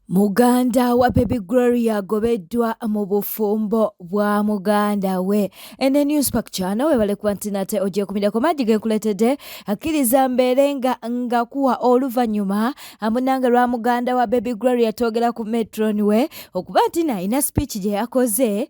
Muganda wa Baby Gloria agobeddwa mu bufumbo bwa muganda we. Ene News Park Channel webale kuba nti nate ogyekumirako mangi ge nkuleetedde, akkiriza mbeere nga ngakuwa oluvannyuma munange lwa muganda wa Baby Gloria twogera ku metron we okuba nti nalina speech gye yakoze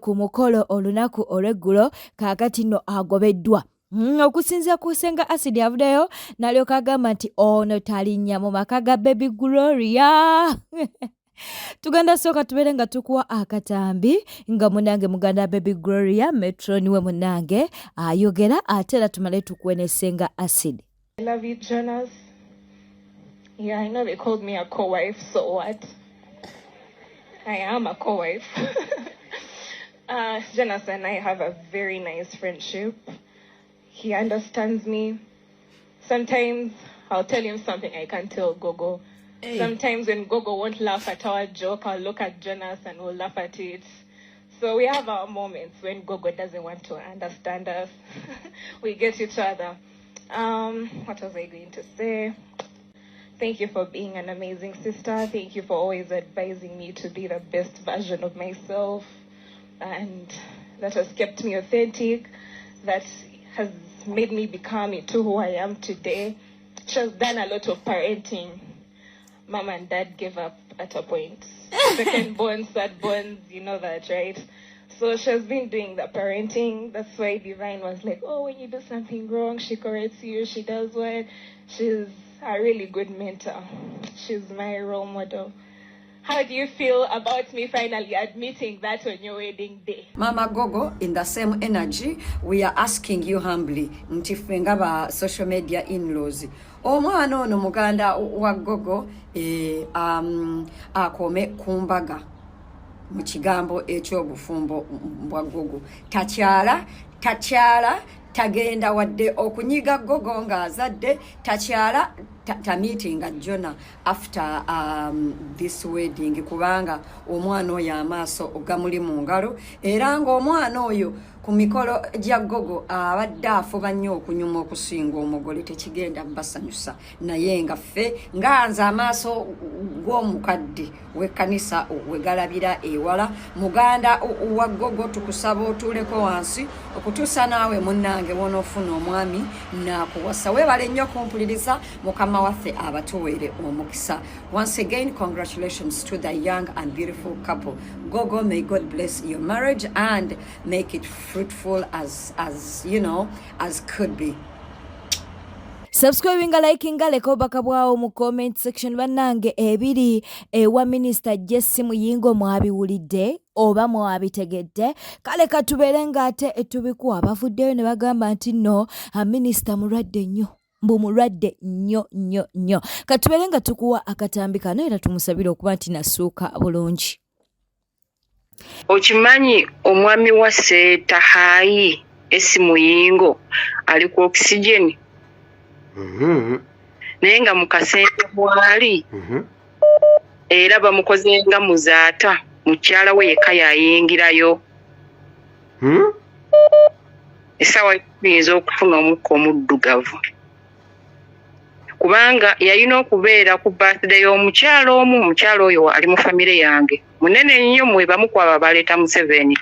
ku mukolo olunaku olw'eggulo, kaakati nno agobeddwa. Okusinziira ku Senga Acid avuddeyo n'alyoka agamba nti ono talinnya mu maka ga Baby Gloria. Tugenda sooka tubeere nga tukuwa akatambi nga munange muganda Baby Gloria metron we munange ayogera, ate era tumale tukuwe ne Senga Acid. I love you, Jonas. Yeah, I know they called me a co-wife, so what? I am a co-wife. Jonas and I have a very nice friendship. He understands me. Sometimes I'll tell him something I can't tell Gogo. Hey. Sometimes when Gogo won't laugh at our joke, I'll look at Jonas and we'll laugh at it. So we have our moments when Gogo doesn't want to understand us. We get each other. What was I going to say? Thank you for being an amazing sister. Thank you for always advising me to be the best version of myself. And that has kept me authentic. That has made me become into who I am today. She has done a lot of parenting. Mom and dad gave up at a point. Second born, third borns, you know that, right? So she has been doing the parenting. That's why Divine was like, oh, when you do something wrong, she corrects you, she does what. She's a really good mentor. She's my role model. How do you feel about me finally admitting that on your wedding day? Mama Gogo, in the same energy, we are asking you humbly, nti ffe nga ba social media in-laws, omwana ono muganda wa Gogo akome ku mbaga mu kigambo eky'obufumbo bwa Gogo. Takyala, takyala, tagenda wadde okunyiga Gogo ng'azadde, takyala, tamiitinga Jona after this wedding, kubanga omwana oyo amaaso gamuli mu ngalo, era ng'omwana oyo ku mikolo gya Gogo abadde afuba nnyo okunyuma okusinga omugole. Tekigenda basanyusa, naye nga ffe nga nze amaaso g'omukadde w'ekkanisa we galabira ewala. Muganda wa Gogo, tukusaba otuuleko wansi okutuusa naawe munnange wonoofuna omwami naakuwasa. Weebale nnyo okumpuliriza. Mukama waffe abatuweere omukisa. Once again, congratulations to the young and beautiful couple. Gogo, may God bless your marriage and make it fruitful as you know as could be. Subscribinga, likinga, leka obubaka bwawo mu comment section. Bannange, ebiri ewa Minisita Jesse Muyingo mwabiwulidde oba mwabitegedde? Kale katubeere ng'ate tubikuwa. Bavuddeyo ne bagamba nti nno minisita mulwadde nnyo, mbu mulwadde nnyo nnyo nnyo. Katubeere nga tukuwa akatambi kano era tumusabire okuba nti nasuuka bulungi. Okimanyi omwami wa Seeta Haayi Esi Muyingo ali ku oxygen, naye nga mu kasente mwali, era bamukoze nga muzaata, mukyala we yekka yayingirayo. Essaawa tuyinza okufuna omukka omuddugavu, kubanga yalina okubeera ku birthday y'omukyalo omu. Omukyalo oyo ali mu famire yange munene nnyo, mwe bamu ku abo abaleeta Museveni.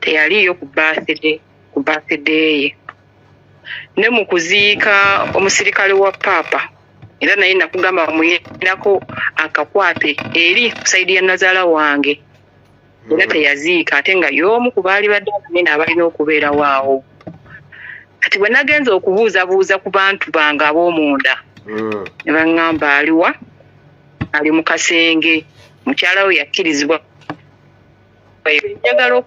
Teyaliiyo ku birthday ye, ne mu kuziika omusirikale wa paapa, era naye nakugamba muyinako akakwate eri ku side ya nazaala wange, era teyaziika, ate nga y'omu ku baali badde abanene abalina okubeerawo awo. Kati bwe nagenza okubuuzabuuza ku bantu bange ab'omunda, ne baŋŋamba aliwa? Ali mu kasenge, mukyala we yakkirizibwa. Njagala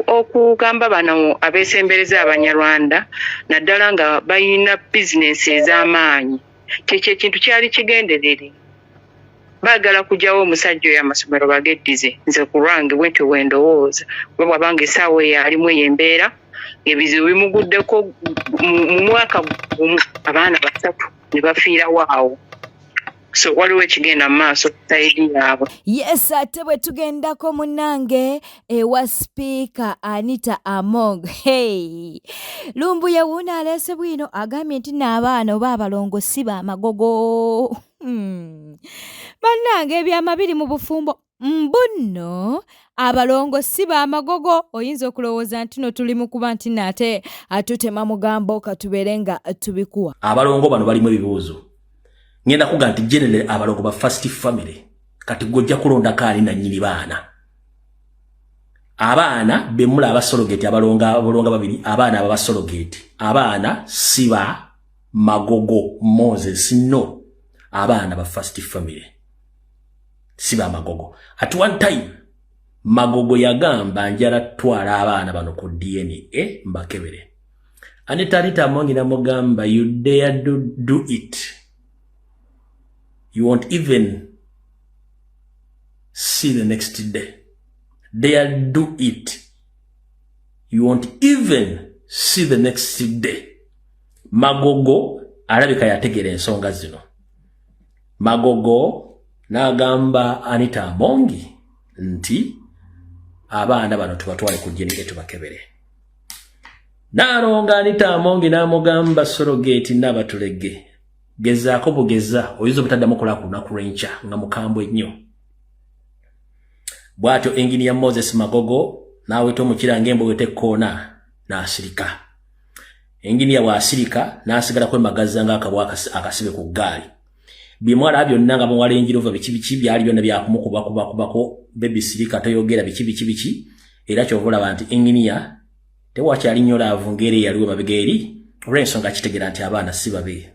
okugamba bano abeesembereza Abanyarwanda, naddala nga balina bizinensi ez'amaanyi, kyekyo ekintu kyali kigenderere, baagala kugyawo omusajja oyo, amasomero bageddize. Nze ku lwange bwentyo bwe ndowooza, kuba bw'abanga essaawa eyo alimu eyo embeera, ebizibu bimuguddeko mu mwaka gumu, abaana basatu ne bafiirawo awo. So waliwo ekigenda mu maaso sayidi yaabwe. Yes, ate bwe tugendako munnange ewa sipiika Anita Among, hey, Lumbuye wuuno aleese bwino, agambye nti n'abaana oba abalongo si ba magogo. Bannange ebyama biri mu bufumbo. Mbu nno abalongo si ba magogo, oyinza okulowooza nti no tuli mu kuba nti nate atutema mugambo, katubeere nga tubikuwa. Abalongo bano balimu ebibuuzo. Ngenda kuga nti generally abalongo ba first family. Kati gwe ojja kulondako ani nannyini baana? Abaana bemula aba surrogate, abalonga abalonga babiri, abaana aba surrogate, abaana si ba Magogo Moses, no, abaana ba first family si ba Magogo. At one time Magogo yagamba njala twala abaana bano ku DNA mbakebere. Anita Anita Among namugamba, you dare do it, you won't even see the next day. Dare do it, you won't even see the next day. Magogo alabika yategeera ensonga zino. Magogo n'agamba Anita Among nti abaana bano tubatwale ku DNA tubakebere. Naalonga Anita Among n'amugamba, surrogate n'abatulege gezaako bugeza, oyinza obutaddamu kola ku lunaku lw'enkya nga mukambwe nnyo. Bw'atyo Engineer Moses Magogo n'aweta omukira ng'embwa wetekkoona n'asirika. Engineer bw'asirika n'asigala kwemagaza ng'akabwa akasibe ku ggaali. Bimwala byonna nga muwala enjiruva biki biki byali byonna byakumukubakubakubako, baby sirika, toyogera, biki biki biki. Era kyova olaba nti engineer tewakyali nnyo love ng'era eyaliwo mabega eri, olw'ensonga kitegeera nti abaana si babe,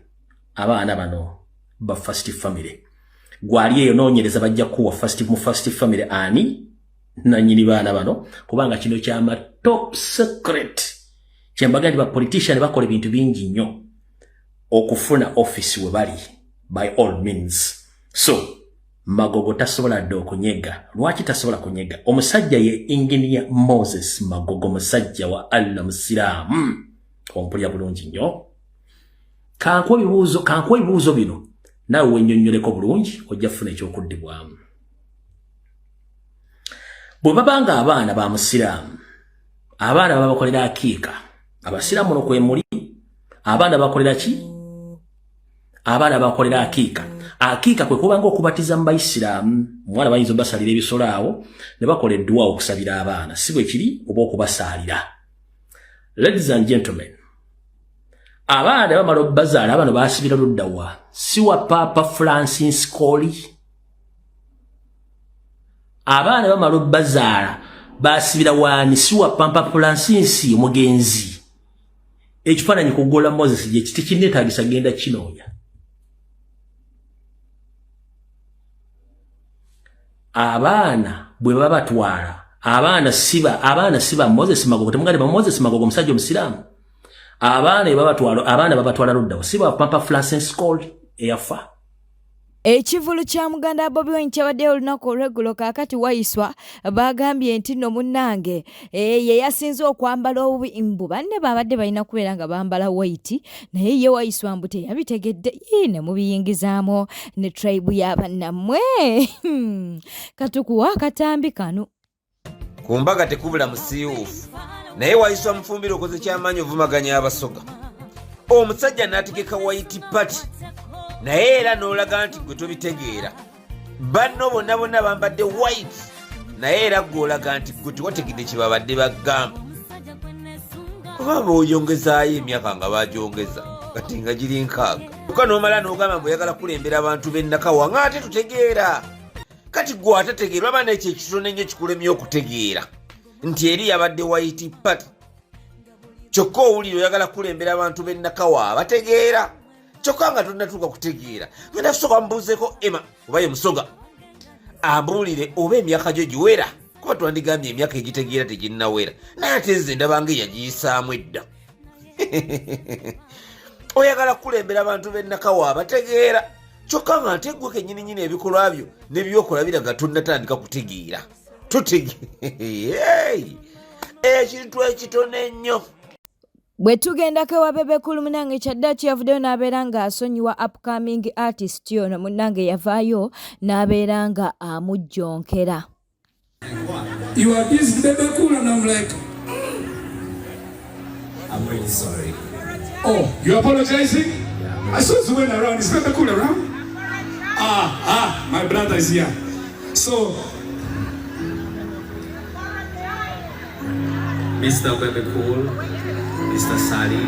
abaana bano ba first family. Gwali eyo noonyereza, bajja kuwa first mu first family ani nanyini baana bano, kubanga kino kyama top secret. Kyembaga nti ba politician bakola ebintu bingi nnyo okufuna office we bali by all means. So Magogo tasobola dde okunyega. Lwaki tasobola kunyega? Omusajja ye Engineer Moses Magogo, musajja wa Allah, musiraamu. Ompulira bulungi nnyo? Kankuwa ebibuuzo, kankuwa ebibuuzo bino naawe wennyonnyoleko bulungi, ojja kufuna ekyokuddibwamu. Bwe baba nga abaana ba musiraamu, abaana babakolera akiika, abasiraamu no kwemuli, abaana bakolera ki? Abaana bakolera akiika. Akiika kwe kubanga okubatiza mu bayisiraamu. Omwana bayinza obasalira ebisolo awo ne bakola edduwa okusabira abaana, si bwe kiri? Oba okubasaalira. Ladies and gentlemen, abaana bamala obbazaala, abano basibira luddawa? Si wa Papa Francis Coli? Abaana bamala obbazaala, basibira waani? Si wa Papa Francis omugenzi? Ekifaananyi kugola Moses gye kiti kinneetaagisa genda kinoonya. Abaana bwe babatwala, abaana siba, abaana siba Moses Magogo. Temugande ba Moses Magogo omusajja omusiraamu. Abaana bwe babatwala, abaana babatwala luddawo? Si ba Papa Francis Coli eyafa? Ekivulu kya muganda Bobi Wine kyabaddeyo olunaku olw'eggulo. Kaakati Wayiswa bagambye nti nno munnange ye yasinze okwambala obubi. Mbu banne babadde balina kubeera nga bambala white, naye ye Wayiswa mbu teyabitegedde. Ii, ne mubiyingizaamu ne tribe y'abannammwe. Katukuwa akatambi kano. Ku mbaga tekubula musiiwuufu, naye Wayiswa Mufumbiro okoze kyamaanyi ovumaganya Abasoga. Omusajja n'ategeka white party, naye era n'olaga nti gwe tobitegeera. Banno bonna bonna bambadde white, naye era gwe olaga nti gwe tewategedde kye babadde bagamba. Oba b'oyongezaayo emyaka nga bagyongeza kati nga giri 60, kyokka n'omala n'ogamba mbu oyagala kulembera abantu b'ennakawa nga ate tutegeera. Kati gwe atategeera, oba nekyo ekitono ennyo kikulemye okutegeera nti eri yabadde white party, kyokka owulira oyagala kulembera abantu b'ennakawa abategeera, kyokka nga tonnatuuka kutegeera. Ngenda kusooka mubuuzeeko Emma oba ye Musoga, ambuulire oba emyaka gyo giwera, kuba twandigambye emyaka egitegeera teginnawera, naye ate nze ndabanga eyagiyisaamu edda. Oyagala kukulembera abantu b'ennakawa abategeera, kyokka nga ate gwe kennyininyini ebikolwa byo nebyokola biraga tonnatandika kutegeera. Tutegeera ekintu ekitono ennyo. Bwe tugendako ewa Bebe Cool munnange kyaddaaki yavuddeyo n'abeera ng'asonyiwa upcoming artist ono munnange yavaayo n'abeera nga amujjonkera. You are this Bebe Cool and I'm like, I'm really sorry. Oh, you're apologizing? Yeah. I saw Zuena around. Is Bebe Cool around? Ah, my brother is here. So, Mr. Bebe Cool, Mr. Ssali,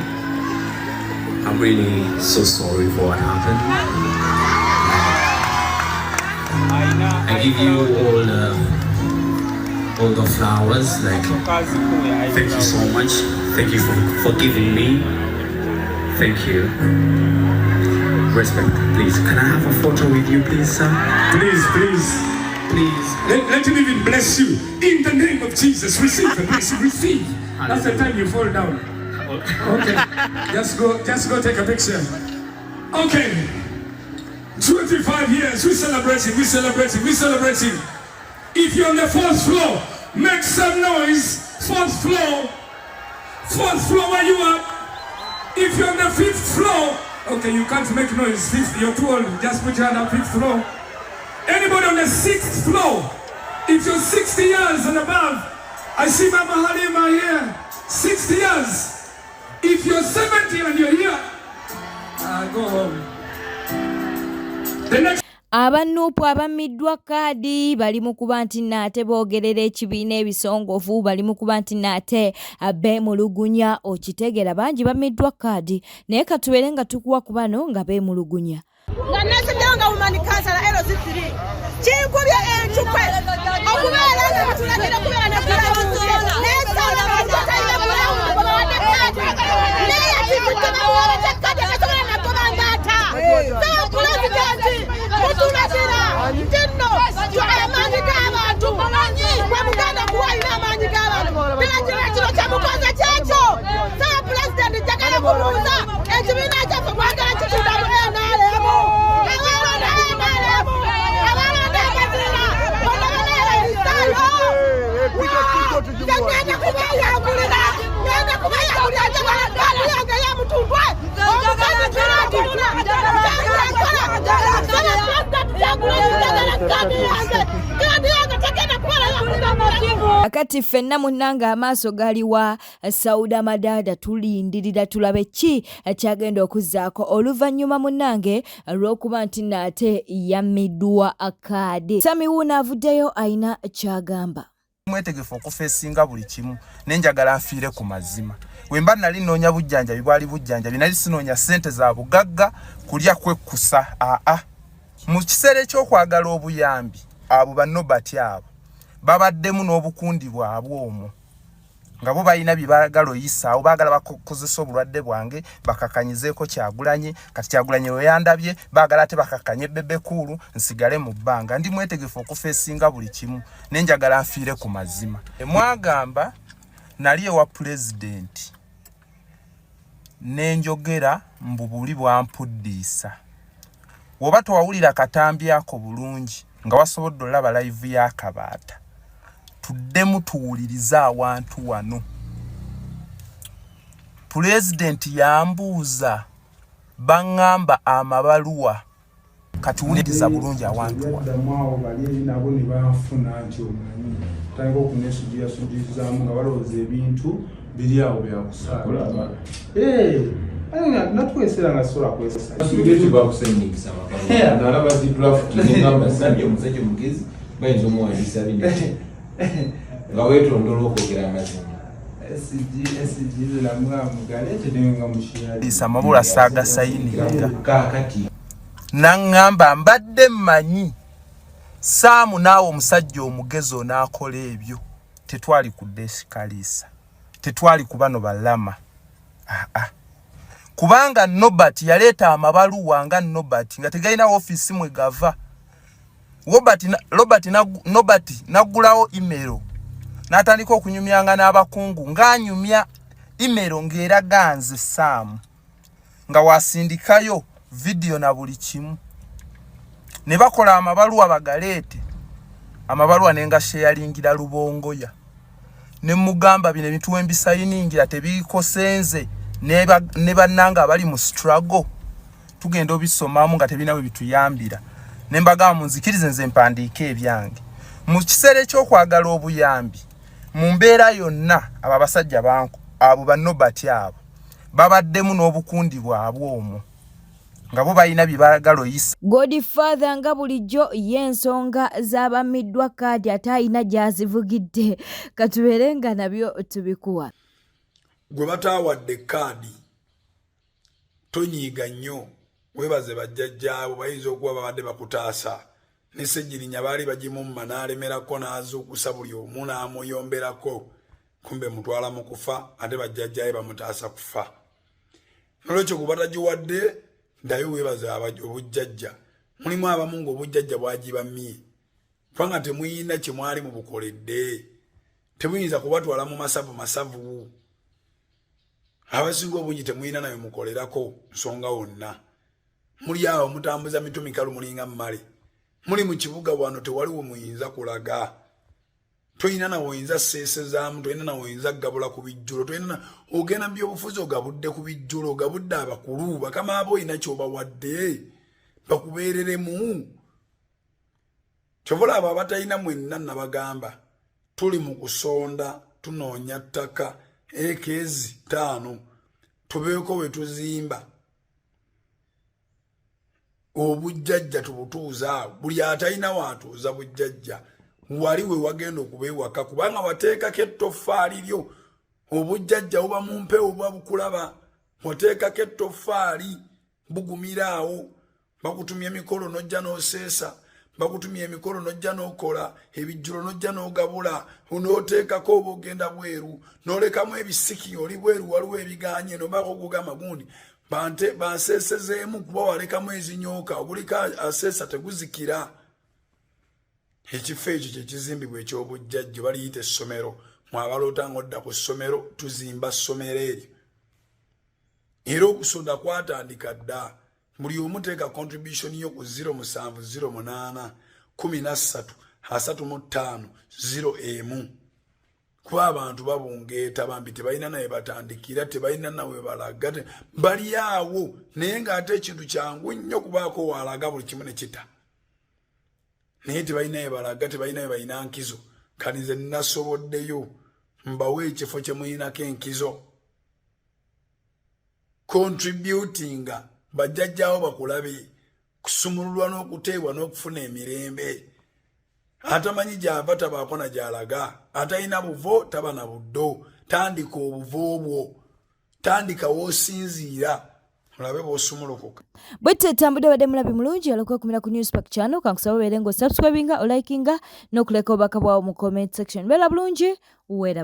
I'm really so sorry for what happened. I give you all the flowers. Like, thank you so much. Thank you for forgiving me. Thank you. Respect, please. Can I have a photo with you, please, sir? Please, please. Please. Let him even bless you. In the name of Jesus, receive the blessing. Receive. That's the time you fall down. Okay. Just go take a picture. Okay. 25 years, we celebrating, we celebrating, we celebrating. If you're on the fourth floor, make some noise. Fourth floor. Fourth floor, where you are? If you're on the fifth floor, okay, you can't make noise. Fifth, you're too old. Just put your hand up, fifth floor. Anybody on the sixth floor? If you're 60 years and above, I see Mama Halima here. 60 years. If you're 70 and you're here, go home. The next Aba NUP abammiddwa kaadi bali mu kuba nti nnaate boogerera ekibiina ebisongovu, bali mu kuba nti nnaate beemulugunya. Okitegeera, bangi bammiddwa kaadi, naye katubeere nga tukuwa ku bano nga beemulugunya. Nga nasiddewo nga woman councillor LC3, kinkubye encukwe okubeera nga batulagira kubeera ne ground, nesala abantu batalina ground babawadde kaadi, naye kivudde bamuwabadde kaadi akasobola nagoba mbaata. Saba pulezidenti, mutulagira nti nno amaanyi g'abantu gwe muganda kuwa alina amaanyi g'abantu biragira kino kyemukoze kyekyo. Saba pulezidenti, njagala kubuuza ekibiina kyaffe, mwagala kitunda mu NRM, abalonda NRM, abalonda amazira bonna baneerabisaayo. Ngenda kubayangulira, ngenda kubayangulira. Njagala kaadi yange ey'omutundwe omukazi kiratulula nkola. Saba pulezidenti Kyagulanyi, njagala kaadi yange, kaadi yange tegenda kubeera yakuza. Kati ffenna munnange amaaso gali wa Sauda Madaada, tulindirira tulabe ki kyagenda okuzzaako oluvannyuma munnange lw'okuba nti naate yammiddwa kaadi. Sami Wuuno avuddeyo alina kyagamba. Mwetegefu okufeesinga buli kimu, nenjagala nfiire ku mazima. Wemba nali nnoonya bujjanjabi, bwali bujjanjabi, nali sinoonya ssente za bugagga kulya kwekkusa. Aa, mu kiseera ekyokwagala obuyambi, abo bannobati abo babaddemu n'obukundi bwabwe omwo nga bo balina bye baagala oyisaawo, baagala bakozesa obulwadde bwange bakakanyizeeko Kyagulanyi. Kati Kyagulanyi we yandabye, baagala ate bakakanye Bebe Cool nsigale mu bbanga. Ndi mwetegefu okufeesinga buli kimu, nenjagala nfiire ku mazima. Mwagamba nali ewa pulezidenti nenjogera mbu buli bwampuddiisa. Woba towawulira katambi ako bulungi nga wasobodde olaba live y'akabaata, tuddemu tuwulirize awantu wano. Pulezidenti yambuuza, baŋŋamba amabaluwa. Kati wuliriza bulungi awantu wano. Yaddamu awo bali eri nabo ne banfuna nti omanyi tandika okunesujiyasujizaamu nga balowooza ebintu biri awo byakusaaga natukwesera nga sobola kwesa. Nalaba zi draft nengamba Sami omusajja omugezi bayinza omuwandiisa bino nga weetondola okwogera amazima. Amabula saagasayininga. Kaakati Naŋŋamba, mbadde mmanyi Saamu naawe omusajja omugezi onaakola ebyo. Tetwali ku desikaliisa, tetwali ku bano balama. Aa, kubanga Nobert yaleeta amabaluwa nga Nobert nga tegalina ofiisi mwe gava. Robert Nobert naggulawo email n'atandika okunyumyanga n'abakungu ng'anyumya email ng'eraga nze Saamu nga wasindikayo vidiyo na buli kimu, ne bakola amabaluwa bagaleete amabaluwa nenga sheyalingira Lubongoya ne mugamba bino ebintu wembisayiningira tebikosenze. Ne bannanga abali mu struggle tugenda obisomamu nga tebirina we bituyambira. Ne mbagamba munzikirize nze mpandiike ebyange. Mu kiseera eky'okwagala obuyambi mu mbeera yonna, abo abasajja banku abo ba Nobert abo babaddemu n'obukundi bwabwe omwo nga bo balina bye baagala oyisa. Godfather nga bulijjo y'ensonga z'abammiddwa kaadi ate alina gy'azivugidde, katubeere nga nabyo tubikuwa. Gwe bataawadde kaadi tonyiiga nnyo, webaze bajjajjaabo, bayinza okuba babadde bakutaasa. Ne Ssegirinya baali bagimumma n'alemerako n'azuukusa buli omu n'amuyomberako, kumbe mutwala mu kufa, ate bajjajjaabe bamutaasa kufa. Nolwekyo gwe batagiwadde ddayo webaze obujjajja. Mulimu abamu ng'obujjajja bwagibamye kubanga temuyina kye mwali mubukoledde, tebuyinza kubatwala mu masavu masavu. Abasinga obungi temuyina nayo mukolerako nsonga wonna, muli awo mutambuza mitu mikalu, mulinga mmale, muli mu kibuga wano tewaliwo muyinza kulaga, toyina nawe oyinza seesezaamu, toyina nawe oyinza kugabula ku bijjulo, toyina ogenda mu byobufuzi ogabudde ku bijjulo, ogabudde abakulu bakama abo olina kyobawadde bakubeereremu. Kyova olaba abatalina mwenna nabagamba tuli mu kusonda, tunoonya ttaka ekeezi 5 tubeeko we tuzimba obujjajja tubutuuza awo. Buli atalina waatuuza bujjajja wali we wagenda okuba ewaka, kubanga wateekako ettoffaali lyo. Obujjajja buba mu mpewo, buba bukulaba. Wateekako ettoffaali, bugumira awo. Bakutumya emikolo n'ojja n'oseesa, bakutumya emikolo n'ojja n'okola ebijjulo, n'ojja n'ogabula, n'oteekako oba ogenda bweru n'olekamu ebisiki, oli bweru waliwo ebiganye nobaako gugamba gundi bante banseesezeemu, kuba walekamu ezinyooka. Oguliko aseesa teguzikira. Ekifo ekyo kyekizimbibwa eky'obujjajjo baliyita essomero. Mwabaloota nga odda ku ssomero, tuzimba ssomero eryo. Era okusonda kwatandika dda. Buli omu teeka contribution yo ku 0708 13 35 01, kuba abantu babungeeta bambi, tebalina naye batandikira, tebalina nawe balaga, bali awo. Naye ng'ate ekintu kyangu nnyo kubaako waalaga buli kimu ne kita, naye tebalina we balaga, tebalina we balina nkizo. Kati nze nasoboddeyo mbawe ekifo kye mulinako enkizo. Contributinga bajjajjaawo bakulabe kusumululwa n'okuteebwa n'okufuna emirembe. Atamanyi gyava tabaako na gyalaga, atalina buvo taba na buddo. Tandika obuvo bwo, tandika w'osinziira, olabe bw'osumulukuka. Bwetyo etambudde. Badde mulabi mulungi olwokwekumira ku Newspark channel, kankusaba obeere nga osubscribinga, olikinga n'okuleka obubaka bwawo mu comment section. Beera bulungi, weera.